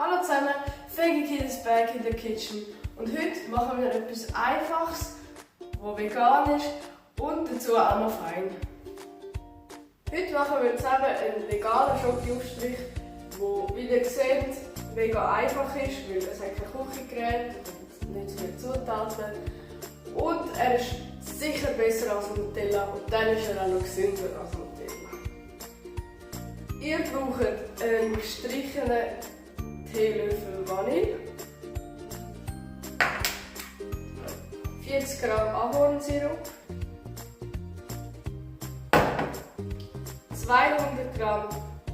Hallo zusammen, Veggie Kid is back in the kitchen und heute machen wir etwas Einfaches, das vegan ist und dazu auch noch fein. Heute machen wir zusammen einen veganen Schokoaufstrich, der, wie ihr seht, mega einfach ist, weil es hat kein Küchengerät und nicht so viele Zutaten. Und er ist sicher besser als Nutella und dann ist er auch noch gesünder als Nutella. Ihr braucht einen gestrichenen Teelöffel Vanille, 40 Gramm Ahornsirup, 200 Gramm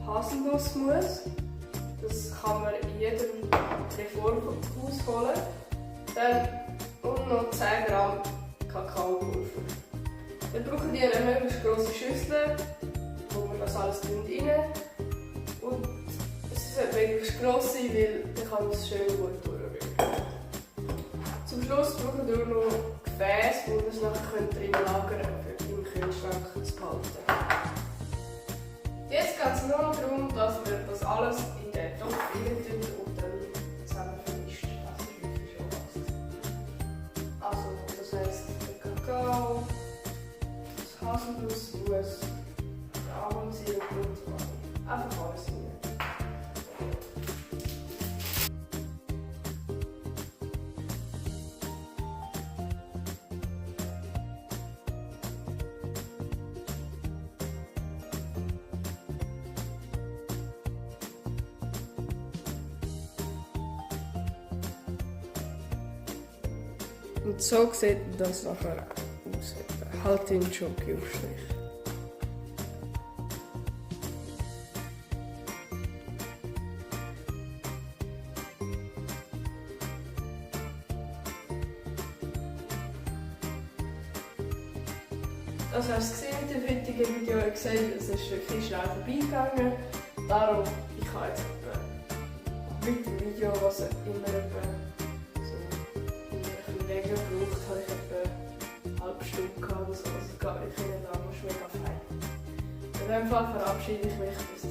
Haselnussmus, das kann man in jedem Reformhaus holen, und noch 10 Gramm Kakaopulver. Dann braucht ihr eine möglichst grosse Schüssel, wo wir das alles rein. Und es sollte möglichst gross sein, weil dann kann es schön gut durchrühren. Zum Schluss braucht ihr noch Gefäße, wo ihr es nachher drin lagern könnt, um im Kühlschrank zu behalten. Jetzt geht es nur noch darum, dass wir das alles in den Topf rein tun und dann zusammen vermischt. Das ist wirklich schon was. Also, das heisst der Kakao, das Haselnussmus, der Ahornsirup und so weiter. Einfach alles rein. Und so sieht das nachher aus. Halt in Schokoaufstrich. Das war es mit dem heutigen Video. Ihr seht, es ist wirklich schnell vorbeigegangen. Darum, ich habe jetzt mit dem Video, was immer länger gebraucht, habe ich etwa eine halbe Stunde gehabt oder so. Also es geht wirklich nicht lang, es ist mega fein. In dem Fall verabschiede ich mich bis